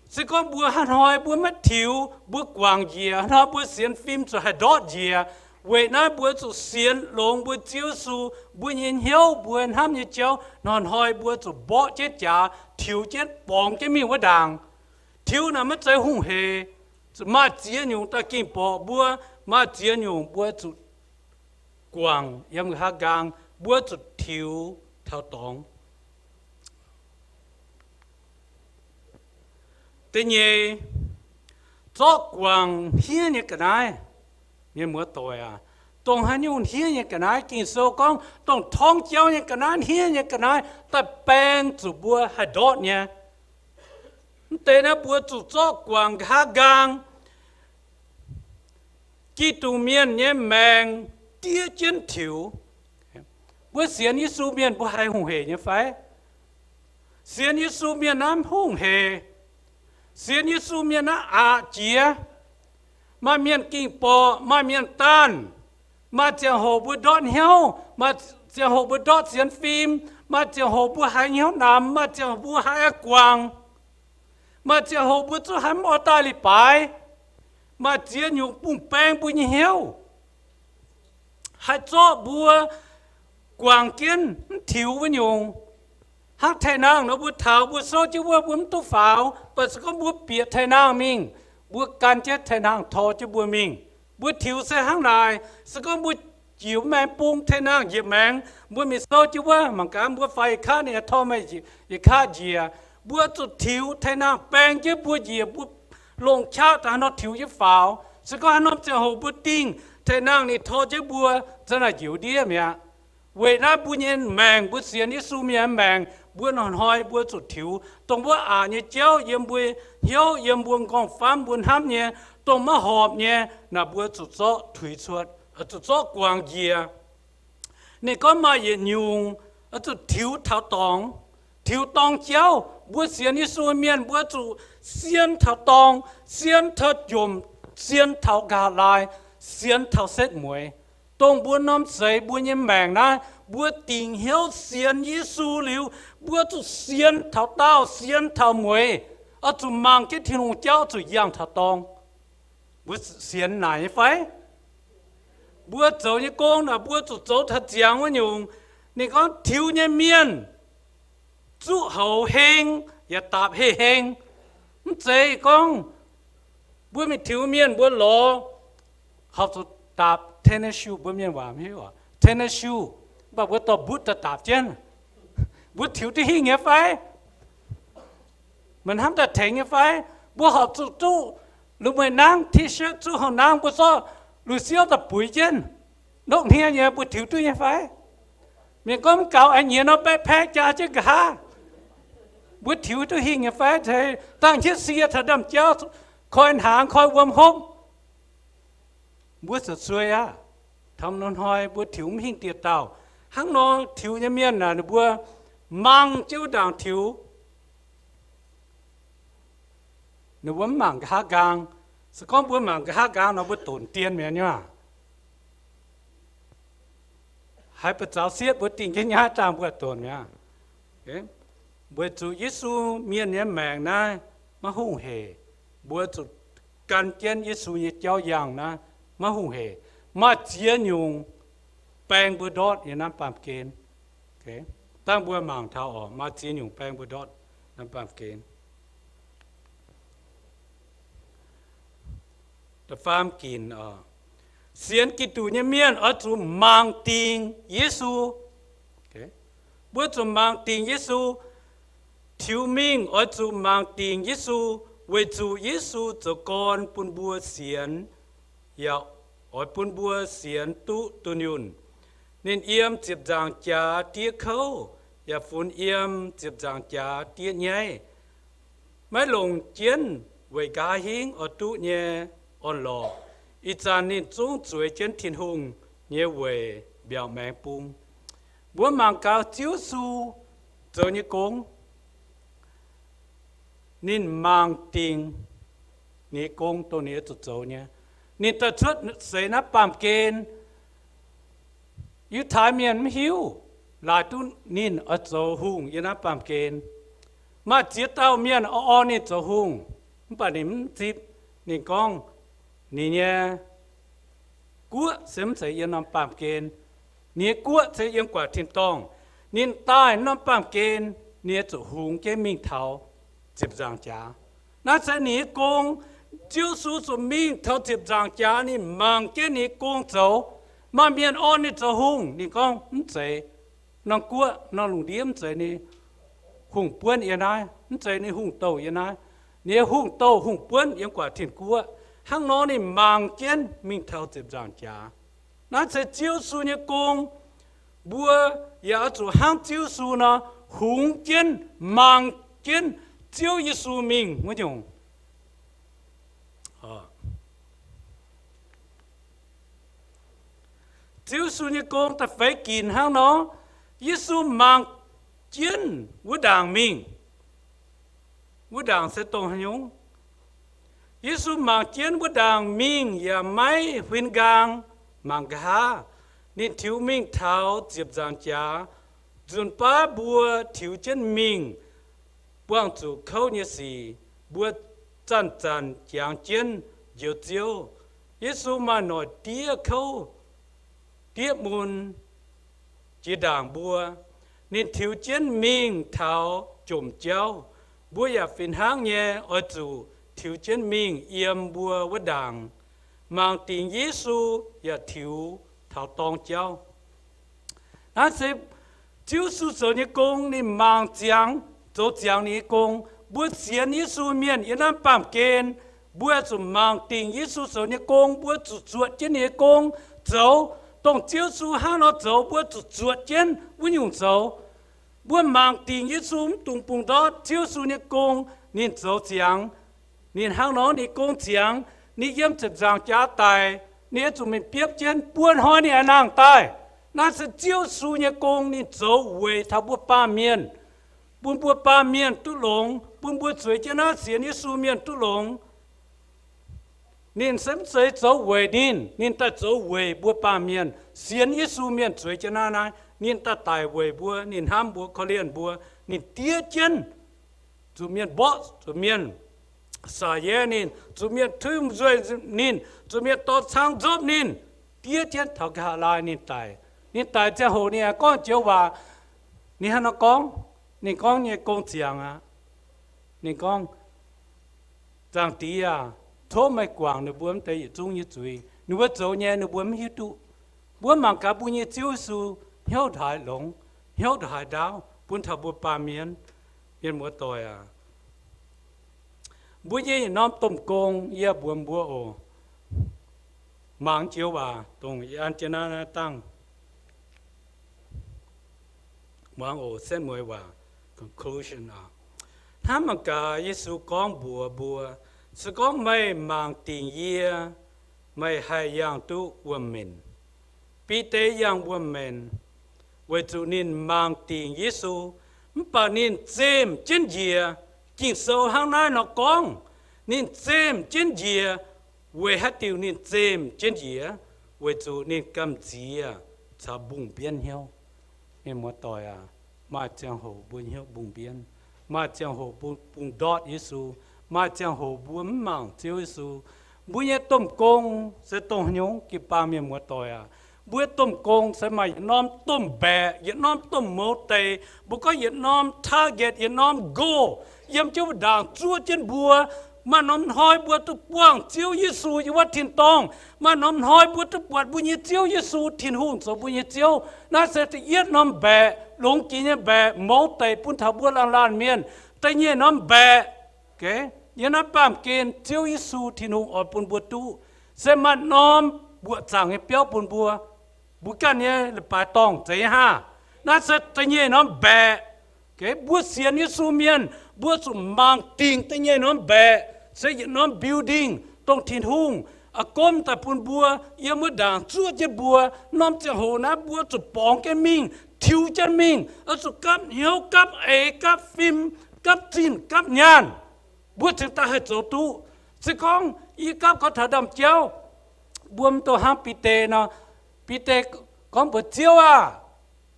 se gorngv mbuo haaix hnoi mbuo maiv tiux, mbuo guangc njiec, hnoi mbuo sienx fim zuqc haih ndortv njiec. Weic naaiv mbuo zuqc sienx longx mbuo Ziouv Yesu, mbuo nyei hnyouv, mbuo hnamv nyei jauv, hnoi-hnoi mbuo zuqc mborqv jienv jaax, tiux jienv, borngz jienv mingh wuov ndaangc. Tiux naaic maiv zeiz hungh heic, maaih ziex nyungc daaih ging borqc mbuo, maaih ziex nyungc mbuo zuqc guangc yiem nqa'haav nqaang, mbuo zuqc tiux taux dorngx. Da'nyeic, zorqv guangc hniev nyei ga'naaiv. Mienh muoz-doic aac, dongh haaix nyungc hniev nyei ga'naaiv? Ging-Sou gorngv dongh torngv jauv nyei ga'naaiv, hniev nyei ga'naaiv daaih baeng zuqc mbuo haih ndortv nyei. Mv deix naaiv mbuo zuqc zorqv guangc nqa'haav nqaang. Giduc mienh nyei maengc diev jienv tiux. Mbuo sienx Yesu mienh mbuo haiz hungh heic nyei fai? Sienx Yesu mienh naaiv hungh heic. Sienx Yesu mienh naaiv aqc jiex. Maaih mienh ging borqc, maaih mienh daanh. Maaih ziangh hoc mbuo ndortv hnyouv, maaih ziangh hoc mbuo ndortv sienx fim, maaih ziangh hoc mbuo haiz hnyouv namx, maaih ziangh hoc mbuo haiz guangc, maaih ziangh hoc mbuo zungv haiz mv oix daaih leiz-baaix. Maaih ziex nyungc bungx baeng mbuo nyei hnyouv, haih zorqv mbuo guangc jienv mv tiux wuov nyungc. Hnangv taaih-nangh nor mbuo taux mbuo souv jienv wuov mbuo mv duqv faaux, mv baac se gorngv mbuo bieqc taaih-nangh mingh, mbuo gan jienv taaih-nangh tor jienv mbuo mingh. Mbuo tiux se hnangv naaic, se gorngv mbuo njiec maengx bung taaih-nangh njiec maengx, mbuo mingh souv jienv wuov mangc gaax mbuo faix yietc kaqv ninh tor meih yietc kaqv njiec. Mbuo zuqc tiux taaih-nangh baeng jienv mbuo njiec, mbuo longc qaqv daaih haaix nor tiux jienv faaux. Se gorngv haaix norm ziangh hoc mbuo dingh taaih-nangh ninh tor jienv mbuo, za'naaic njoux ndiev mi'aqv. Weic naaiv mbuo nyei maengc, mbuo sienx Yesu mienh nyei maengc, mbuo hnoi-hnoi mbuo zuqc tiux dongh mbuo aqc nyei jauv yiem mbuo hnyouv, yiem mbuo m'nqorngv-famv mbuo hnamv nyei, dongh maiv horpc nyei, naaic mbuo zuqc zorqv tuix cuotv, zuqc zorqv guangc njiec. Ninh gorngv maaih yietc nyungc zuqc tiux taux dorngx, tiux dorng jauv. Mbuo sienx Yesu mienh mbuo zuqc sien taux dorng, sien taux jomc, sien taux nqa'haav laai, sien taux setv mueiz. Dongh mbuo norm seix mbuo nyei maengc naaiv, mbuo dingc hnyouv sienx Yesu liuz, mbuo zuqc sien taux daauh, sien taux mueiz, oix zuqc mangc jienv Tin-Hungh jauv zuqc yangh taux dorng. Mbuo sienx naaic nyei fai? Mbuo zoux nyei gong naaic mbuo zuqc zoux taux ziangx wuov nyungc. Ninh gorngv tiux nyei mienh zuqv houx heng yaac daapc hei heng. Mv zeiz gorngv mbuo mingh tiux mienh mbuo lorz horpc zuqc daapc tennis shoe, mbuo mienh waac mv hiuv orqc, tennis shoe, mv baac mbuo dorh mbutv daaih daapc jienv. Mbuo tiux duqv hingh nyei fai? Meih hnamv daaih tengx nyei fai? Mbuo horpc zuqc duqv lungh mueiz nangv, T-shirt, zuqv houx nangv, mbuo zorqv luc siouv daaih buix jienv, nokv hniev nyei, mbuo tiux duqv nyei fai? Mienh gorngv mv gaux, aengx nyiex norm backpack jaa jienv nqa'haav. Mbuo tiux duqv hingh nyei fai? Dangh jienv sie taux ndaamv-jauv, koi hnaangx, koi wuom hopv. Mbuo ziouc suei aqv. Taux norm hnoi mbuo tiux mv hingh dieh dauh. Hnangv nor tiux nyei mienh naaic, ninh mbuo mangc jienv wuov ndaangc tiux. Ninh mbuo mv mangc nqa'haav nqaang. Se gorngv mbuo mangc nqa'haav nqaang nor, mbuo donc dien mi'aqv nyei aac. Haiz ba'zaux sietv mbuo dingh jienv nyaiv dangh mbuo haih donc mi'aqv. Weic zuqc Yesu mienh nyei maengc naaiv maiv hungh heic. Mbuo zuqc gan jienv Yesu nyei jauv yangh naaiv maiv hungh heic. Maaih ziex nyungc baeng mbuo ndortv yiem naaiv baamh gen. Dangh mbuo mangc taux orqc, maaih ziex nyungc baeng mbuo ndortv naaiv baamh gen. Da'faam ginc, sienx Giduc nyei mienh oix zuqc mangc dingc Yesu. Mbuo zuqc mangc dingc Yesu. Tiux mingh oix zuqc mangc dingc Yesu, weic zuqc Yesu zoux gorn bun mbuo sienx, yaac oix bun mbuo sienx duqv dunh yunh. Ninh yiem ziepc nzaangc jaax diev kouv, yaac funx yiem ziepc nzaangc jaax diev nyaiv, maiv longc jienv weic nqa'haav hingv oix duqv nyei orn-lorqc. Ih zanc ninh zungv zueiz jienv Tin-Hungh nyei weic mbiaauc maengx bung. Mbuo mangc gaax Ziouv Yesu zoux nyei gong. Ninh mangc dingc ninh nyei gong dongh ninh oix zuqc zoux nyei. Ninh daaih cuotv seix naaiv baamh gen, Yiutai mienh mv hiuv, laaix duqv ninh oix zoux hungh yiem naaiv baamh gen. Maaih ziex dauh mienh orn ninh zoux hungh, mv baac ninh mv zipv. Ninh gorngv, ninh nyei guoqv se mv zeiz yiem norm baamh gen. Ninh nyei guoqv se yiem guaax tin-dorngh. Ninh daaih norm baamh gen, ninh oix zuqc hungx jienv mingh taux ziepc nzaangc jaax. Naaiv se ninh nyei gong. Ziouv Yesu zuqc mingh taux ziepc nzaangc jaax, ninh mangc jienv ninh nyei gong zoux. Maaih mienh orn ninh zoux hungh, ninh gorngv, mv zeiz norm guoqv, norm lungh ndiev mv zeiz ninh hungh buonv yiem naaiv, mv zeiz ninh hungh douh yiem naaiv. Ninh nyei hungh douh hungh buonv yiem guaax tin-guoqv. Hnangv nor ninh mangc jienv mingh taux ziepc nzaangc jaax. Naaiv se Ziouv Yesu nyei gong. Mbuo yaac oix zuqc hnangv Ziouv Yesu nor, hungx jienv, mangc jienv Ziouv Yesu mingh wuov nyungc. Ziouv Yesu nyei gong da'feix ginc hnangv nor, Yesu mangc jienv wuov ndaangc mingh. Wuov ndaangc se dongh haaix nyungc? Yesu mangc jienv wuov ndaangc mingh yaac maiv huin nqaang, mangc nqa'haav. Ninh tiux mingh taux ziepc nzaangc jaax, nzunc baav mbuo tiux jienv mingh, buangh zuqc kouv nyei sic, mbuo zanc-zanc jangx jienv njoux Ziouv. Yesu maaih noic diev kouv, diev mun jiex ndaangc mbuo. Ninh tiux jienv mingh taux jomc jauv. Mbuo yaac fih hnangv nyei oix zuqc tiux jienv mingh yiem mbuo wuov ndaangc, mangc dingc Yesu yaac tiux taux dorng jauv. Naaiv se Ziouv Yesu zoux nyei gong, ninh mangc ziangx, zoux ziangx ninh nyei gong. Mbuo sienx Yesu mienh yiem naaiv baamh gen, mbuo zuqc mangc dingc Yesu zoux nyei gong, mbuo zuqc zuotc jienv ninh nyei gong zoux. Dongh Ziouv Yesu hnangv nor zoux, mbuo zuqc zuotc jienv wuov nyungc zoux. Mbuo mangc dingc Yesu mv dungx bungx ndortv Ziouv Yesu nyei gong, ninh zoux ziangx. Ninh hnangv nor ninh gong ziangx, ninh yiem ziepc nzaangc jaax daic, ninh oix zuqc mingh biopv jienv, buo hnoi ninh aengx nangh daaih. Naaiv se Ziouv Yesu nyei gong, ninh zoux weic taux mbuo baamh mienh, bun mbuo baamh mienh duqv longx, bun mbuo zueiz jienv naaiv sienx Yesu mienh duqv longx. Ninh se mv zeiz zoux weic ninh, ninh daaih zoux weic mbuo baamh mienh, sienx Yesu mienh zueiz jienv naaiv, naaiv ninh daaih daic weic mbuo, ninh hnamv mbuo, korv-lienh mbuo, ninh diev jienv zuqc mienh mborqv, zuqc mienh saac yaev ninh, zuqc mienh tuix nzuih ninh, zuqc mienh dorh cang nzopv ninh, diev jienv taux nqa'haav laai ninh daic. Ninh daic ziangh hoc ninh aengx gorngv joux waac. Ninh hnangv nor gorngv, ninh gorngv nyei gong ziangx aqv. Ninh gorngv, Zaangc Diex aac, tov meih guangc ninh mbuo mv deix yietc zungv nyei zuiz. Ninh mbuo zoux nyei ninh mbuo mv hiuv duqv. Mbuo mangc gaax mbuo nyei Ziouv Yesu hnyouv haaix longx, hnyouv haaix ndaauv bun taux mbuo baamh mienh. Mienh muoz-doic aac, mbuo nyei yietc norm domh gong yie mbuox mbuo oc. Mangc joux waac dongh yie an jienv naaiv, naaiv dangh muangx oc, setv mueiz waac, conclusion aac. Hnamv mangc gaax Yesu gorngv mbuox mbuo, se gorngv meih mangc dingc yie, meih haih yangh duqv wuom-minc. Bide yangh wuom-minc weic zuqc ninh mangc dingc Yesu, mv baac ninh zemh jienv njiec. Ging-Sou hnangv naaiv nor gorngv, ninh zemh jienv njiec. Weic haaix diuc ninh zemh jienv njiec? Weic zuqc ninh gamh nziex caux mbungh mbienv hnyouv. Mienh muoz-doic aac, maaih ziangh hoc mbuo hnyouv mbungh mbienv, maaih ziangh hoc mbuo bungx ndortv Yesu, maaih ziangh hoc mbuo mv mangc Ziouv Yesu. Mbuo nyei domh gong se dongh haaix nyungc? Jiu-baang mienh muoz-doic aac, mbuo domh gong se maaih yietc norm domh mbaeqc, yietc norm domh mouz deix, mbuo gorngv yietc norm target, yietc norm goal, yiem jienv wuov ndaangc zuov jienv mbuo. Maaih norm hnoi mbuo duqv buangh Ziouv Yesu yiem wuov tin-dorngh. Maaih norm hnoi mbuo duqv buatc mbuo nyei Ziouv Yesu Tin-Hungh zoux mbuo nyei Ziouv. Naaiv se da'yietv norm mbaeqc, longx jiex nyei mbaeqc, mouz deix bun taux mbuo laanh laanh mienh. Da'nyeic norm mbaeqc, yiem naaiv baamh gen Ziouv Yesu Tin-Hungh oix bun mbuo duqv, se maaih norm mbuoqc zaangc nyei biauv bun mbuo. Mbuo ganh nyei leiz-baaix dorngh zeiz nyei hnangv. Naaiv se da'nyeic norm mbaeqc. Mbuo sienx Yesu mienh, mbuo zuqc mangc dingc da'nyeic norm mbaeqc, se yietc norm building, dongh Tin-Hungh gomv daaih bun mbuo, yiem wuov ndaangc zuov jienv mbuo. Norm ziangh hoc naaiv mbuo zuqc borngz jienv mingh, tiux jienv mingh, oix zuqc gapv hnyouv, gapv eix, gapv fim, gapv zinh, gapv nyaanh, mbuo cingx daaih haih zoux duqv. Se gorngv yie gapv gorx taux ndaamv-jauv, mbuo mv dungx hnangv Bide nor. Bide gorngv mbuox Ziouv aah,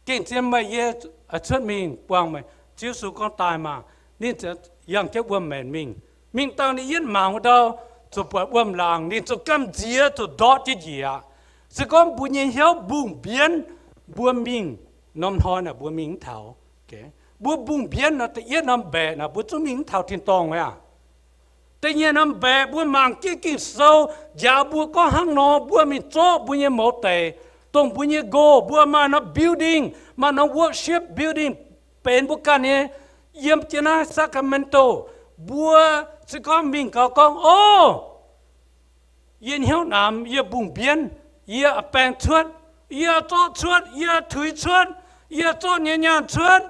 gengh zien meih yie cuotv mingh buangh meih. Ziouv Yesu gorngv, Daaih maah! Ninh ziouc yangh jienv wuom-maenx mingh. Mingh dangh ninh yietv mangc wuov ndau, ziouc buatc wuom-laangc, ninh ziouc gamh nziex, ziouc ndortv jienv njiec aqv. Se gorngv mbuo nyei hnyouv mbungh mbienv, mbuo mingh norm hnoi naaic mbuo mingh mv taux. Mbuo mbungh mbienv nor, da'yietv norm mbaeqc naaic mbuo zungv mingh mv taux tin-dorngh aqv. Da'nyeic norm mbaeqc mbuo mangc jienv Ging-Sou, njaaux mbuo gorngv hnangv nor mbuo mingh zorqv mbuo nyei mouz deic, dongh mbuo nyei nqox, mbuo maaih norm building, maaih norm worship building benx mbuo ganh nyei, yiem jienv naaiv Sacramento. Mbuo se gorngv mingh gaux gorngv, O, yie hnyouv namx, yie mbungh mbienv, yie baeng cuotv, yie zorqv cuotv, yie tuix cuotv, yie zorqv nyei nyaanh cuotv,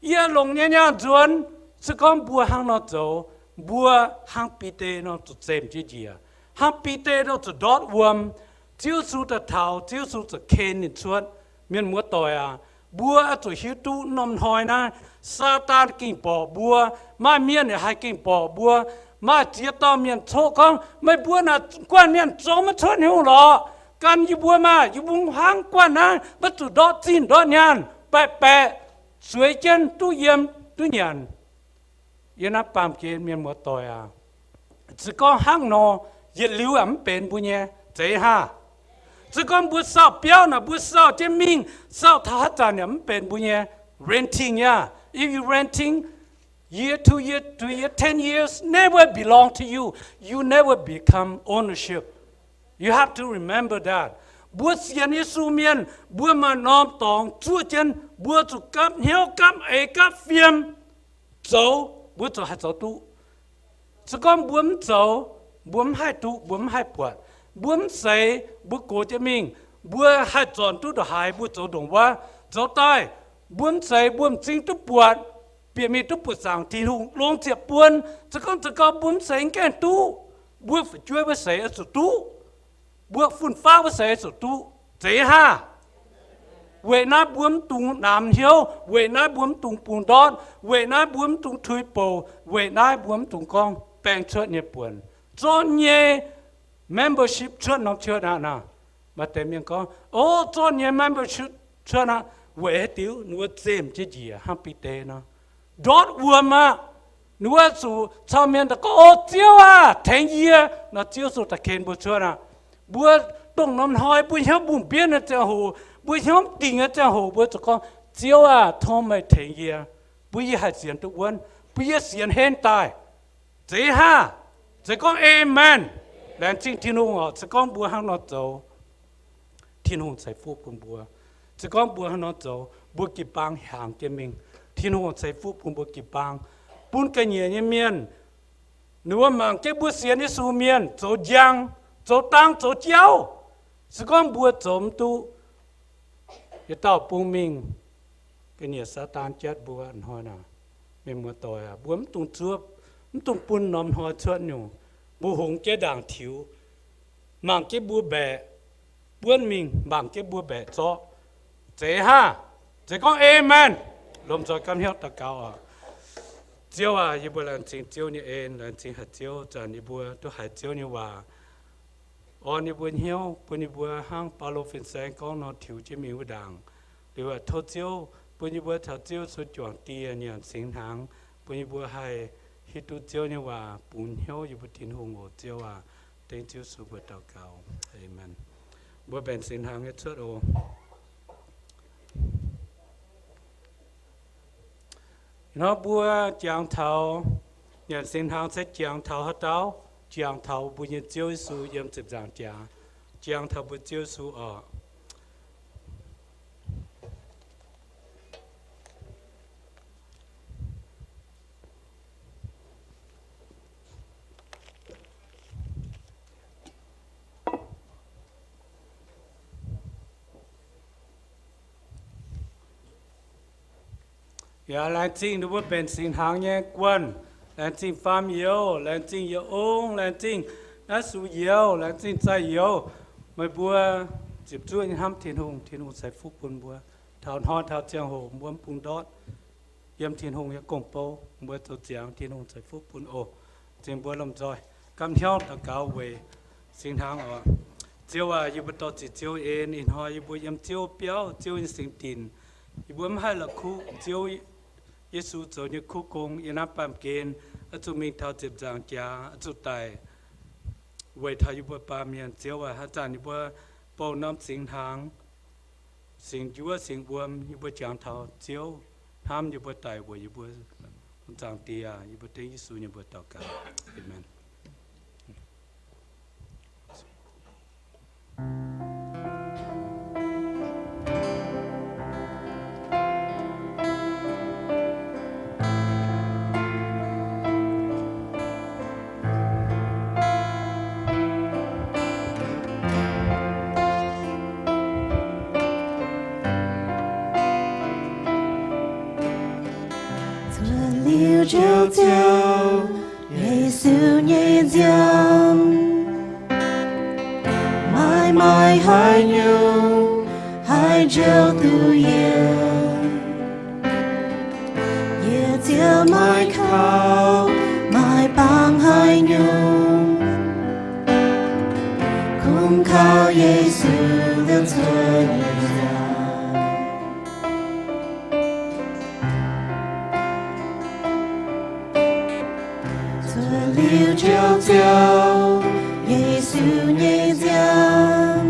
yie longc nyei nyaanh nzuonx. Se gorngv mbuo hnangv nor zoux, mbuo hnangv Bide nor zuqc zemh jienv njiec, hnangv Bide nor zuqc ndortv wuom. Ziouv Yesu daaih taux, Ziouv Yesu zuqc ken ninh cuotv. Mienh muoz-doic aac, mbuo oix zuqc hiuv duqv norm hnoi naaiv Saadaan gengh borqc mbuo. Maaih mienh yaac haih gengh borqc mbuo. Maaih ziex dauh mienh coqv gorngv, Meih mbuo naaic guanh mienh zoux maiv cuotv hnyouv lorqc. Gan yie mbuo maah! Yie mbuo hnangv guanh naaiv maiv zuqc ndortv zinh ndortv nyaanh, baeqc baeqc, zueiz jienv duqv yiem duqv nyanc. Yie naaiv baamh gen mienh muoz-doic aac, se gorngv hnangv nor, yietc liuz yaac mv benx mbuo nyei. Zeiz haah? Se gorngv mbuo sauh biauv naaic, mbuo sauh jienv mingh, sauh taux haaix zanc yaac mv benx mbuo nyei. Renting, yeah. If you renting year to year to year, ten years, never belong to you. You never become ownership. You have to remember that. Mbuo sienx Yesu mienh, mbuo maaih norm dorngx zuov jienv, mbuo zuqc gapv hnyouv, gapv eix, gapv fiem zoux, mbuo ziouc haih zoux duqv. Se gorngv mbuo mv zoux, mbuo mv haih duqv, mbuo mv haih buatc. Mbuo mv seix, mbuo gox jienv mingh, mbuo haih zornc duqv ndongc haaix mbuo zoux ndongc wuov. Zoux daaih, mbuo mv seix, mbuo m'zing duqv buatc, bieqc mingh duqv buoqc zaangc Tin-Hungh longc ziepc buon. Se gorngv, se gorngv mbuo mv seix, mv gaengh duqv. Mbuo fu'jueiv wuov seix oix zuqc duqv. Mbuo fun-faqv wuov seix oix zuqc duqv. Zeiz haah? Weic naaiv mbuo mv dungx namx hnyouv, weic naaiv mbuo mv dungx bungx ndortv, weic naaiv mbuo mv dungx tuix bouc, weic naaiv mbuo mv dungx gorngv baeng cuotv nyei buonc. Zorqv nyei membership cuotv norm cuotv aqv naaic. Maaih deix mienh gorngv, O, zorqv nyei membership cuotv aqv. Weic haaix diuc? Ninh mbuo zemh jienv njiec hnangv Bide nor, ndortv wuom aqv. Ninh mbuo zuqc cau mienh daaih gorngv, O Ziouv aah, tengx yie nor, Ziouv zuqc daaih ken mbuo cuotv aqv. Mbuo dongh norm hnoi mbuo hnyouv mbungh mbienv nyei ziangh hoc, mbuo hnyouv mv dingc nyei ziangh hoc, mbuo zuqc gorngv, Ziouv aah, tov meih tengx yie, bun yie haih sienx duqv wuonv, bun yie sienx henv daaih. Zeiz haah? Se gorngv Amen. Laengz zingh Tin-Hungh oc. Se gorngv mbuo hnangv nor zoux, Tin-Hungh ceix fuqv bun mbuo. Se gorngv mbuo hnangv nor zoux, mbuo jiu-baang hiaangx jienv mingh, Tin-Hungh ceix fuqv bun mbuo jiu-baang, bun ga'nyiec nyei mienh, ninh mbuo mangc jienv mbuo sienx Yesu mienh zoux njang, zoux dang, zoux jauv. Se gorngv mbuo zoux mv duqv, yietc dauh bung mingh, ga'nyiec Saadaan jatv mbuo hnoi naaic. Mienh muoz-doic aac, mbuo mv dungx zuov, mv dungx bun norm hnoi cuotv nyungc. Mbuo hungx jienv ndaangc tiux, mangc jienv mbuo mbaeqc buonv mingh, mangc jienv mbuo mbaeqc zorqv. Zeiz haah? Zeiz gorngv Amen. Lomh nzoih gapv hnyouv daux gaux oc. Ziouv aac, yie mbuo laengz zingh Ziouv nyei en, laengz zingh haiz Ziouv zanc yie mbuo duqv haiz Ziouv nyei waac. Orn yie mbuo hnyouv, bun yie mbuo hnangv Baulo fin-saeng gorngv nor tiux jienv mingh wuov ndaangc. Liuz aah, tov Ziouv bun yie mbuo caux Ziouv Yesu juangc dieh nyanc singx hnaangx, bun yie mbuo haih hiuv duqv Ziouv nyei waac bungx hnyouv yie mbuo Tin-Hungh oc, Ziouv aac. Dengv Ziouv Yesu mbuox daux gaux. Aamen. Mbuo mbenc singx hnaangx nyei cuotv oc. Nor mbuo jangx taux, nyanc singx hnaangx se jangx taux haaix dauh? Jangx taux mbuo nyei Ziouv Yesu yiem ziepc nzaangc jaax. Jangx taux mbuo Ziouv Yesu oc. Yaac laengz zingh ninh mbuo mbenc singx hnaangx nyei guanh. Laengz zingh faam youz, laengz zingh yietc ong, laengz zingh naaiv sux youz, laengz zingh zaih youz. Meih mbuo ziepc zuoqv nyei hnamv Tin-Hungh, Tin-Hungh ceix fuqv bun mbuo. Taux hnoi taux ziangh hoc mbuo mv bung ndortv yiem Tin-Hungh nyei gong-bou, mbuo zoux ziangx Tin-Hungh ceix fuqv bun oc. Zingh mbuo lomh nzoih. Gamh hnyouv daux gaux weic singx hnaangx oc. Ziouv aac, yie mbuo dor-ziec Ziouv en. Ih hnoi yie mbuo yiem Ziouv biauv, Ziouv nyei singx dinc. Yie mbuo mv haih la'kuqv Ziouv Yesu zoux nyei kuv gong yiem naaiv baamh gen, oix zuqc mingh taux ziepc nzaangc jaax, oix zuqc daic weic taux yie mbuo baamh mienh. Ziouv aac, haaix zanc yie mbuo bouh norm singx hnaangx, singx njuov, singx wuom, yie mbuo jangx taux Ziouv hnamv yie mbuo daic weic yie mbuo. Zaangc Diex, yie mbuo dengv Yesu nyei mbuox daux gaux. Aamen. Cuotv liuz Ziouv, Ziouv, Yesu nyei nziaamv, maaih maaih haaix nyungc haih njoux duqv yie? Yie ziouc maaih kaux, maaih bangc haaix nyungc, kungx kaux Yesu liouh cuotv nyei nziaamv. Cuotv liuz Ziouv, Ziouv, Yesu nyei nziaamv,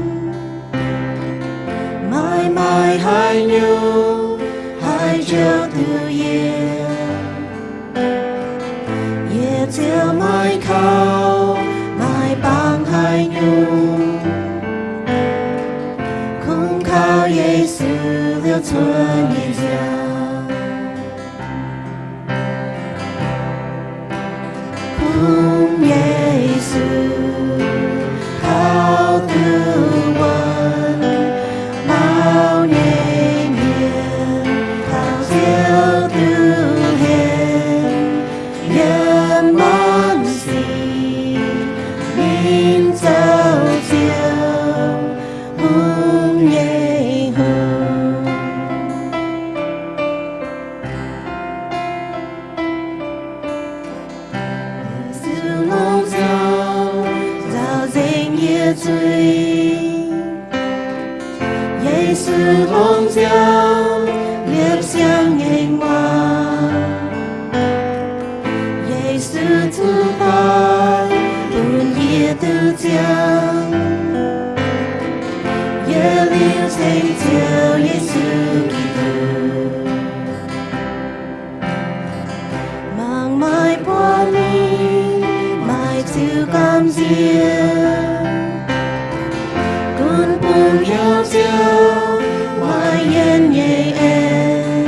maaih maaih haaix nyungc haih njoux duqv yie? Yie ziouc maaih kaux, maaih bangc haaix nyungc, kungx kaux Yesu liouh cuotv nyei nziaamv. Kungx Yesu kaux duqv wuonv, mauv nyei mienh kaux Ziouv duqv henv. Yiem muonc sic ninh zoux Ziouv, hungh nyei hungh. Yesu longc nziaamv nzaaux nzengc yie zuiz. Yesu longc nziaamv liepc siang nyei nguaaz. Yesu zuqc daaih bun yie duqv ziangh. Yie liuz ceng Ziouv Yesu Giduc. Mangc maaih buoz-nipc maaih ziux gamh nziex, gunv bung hnyouv Ziouv maaih yienh nyei en.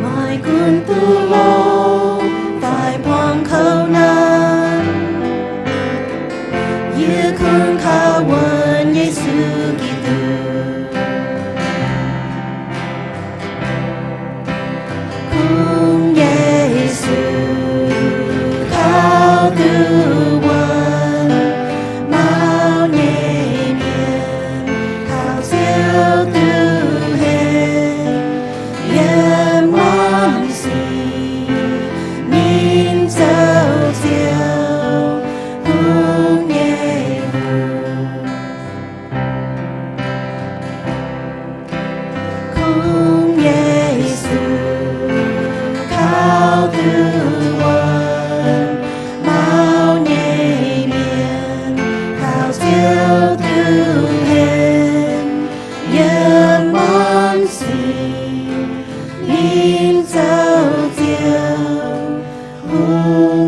Maaih gunv duqv longx daaih buangh kouv naanc, yie kungx kaux wuonv Yesu Giduc. Kungx Yesu kaux duqv wuonv, mauv nyei mienh kaux Ziouv duqv henv. Yiem muonc sic ninh zoux Ziouv, hungh nyei hungh. Kungx Yesu kaux duqv wuonv, mauv nyei mienh kaux Ziouv duqv henv. Yiem muonc sic ninh zoux Ziouv, hungh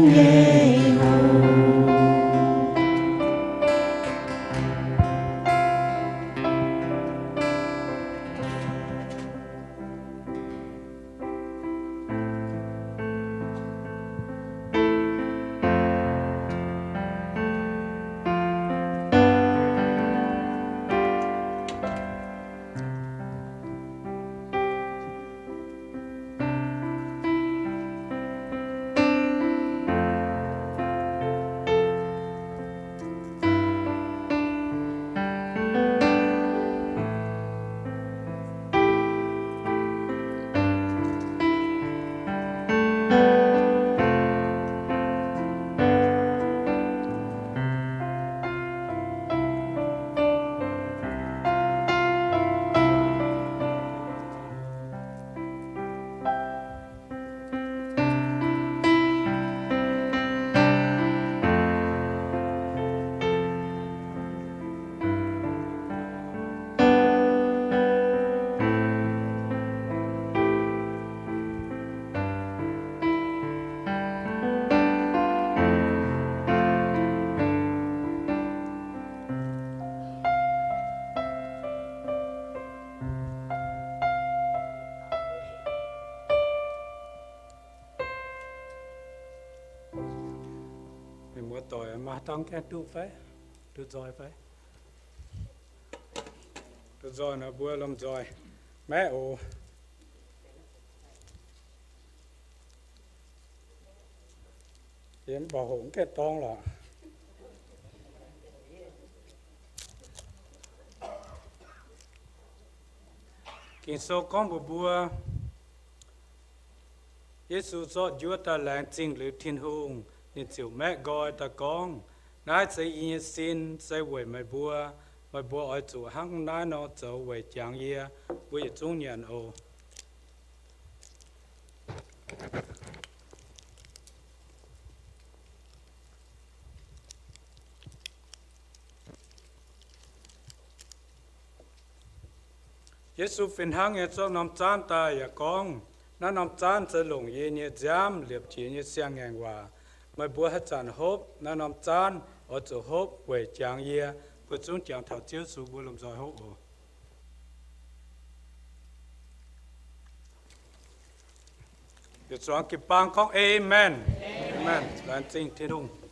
Doic maaih dangv gaengh duqv fai? Duqv nzoih fai? Duqv nzoih nor mbuo lomh nzoih maeqv oc. Yie mv baac hoqc mv gaengh dorng lorqc. Ging-Sou gorngv mbuox mbuo, Yesu zorqv njuov daaih laengz zingh liuz Tin-Hungh, ninh ziouc maeqv nqoi daaih gorngv, Naaiv se yie nyei sin, se weic meih mbuo. Meih mbuo oix zuqc hnangv naaiv nor zoux weic jangx yie. Mbuo yietc zungv nyanc oc. Yesu fih hnangv nyei zorqv norm zaanv daaih yaac gorngv, Naaiv norm zaanv se longc yie nyei nziaamv liepc jiez nyei siang-ngaengc waac. Meih mbuo haaix zanc hopv naaiv norm zaanv, oix zuqc hopv weic jangx yie. Mbuo zungv jangx taux Ziouv Yesu, mbuo lomh nzoih hopv oc. Yietc zungv jiu-baang gorngv, Aamen. Aamen. Laengz zingh Tin-Hungh.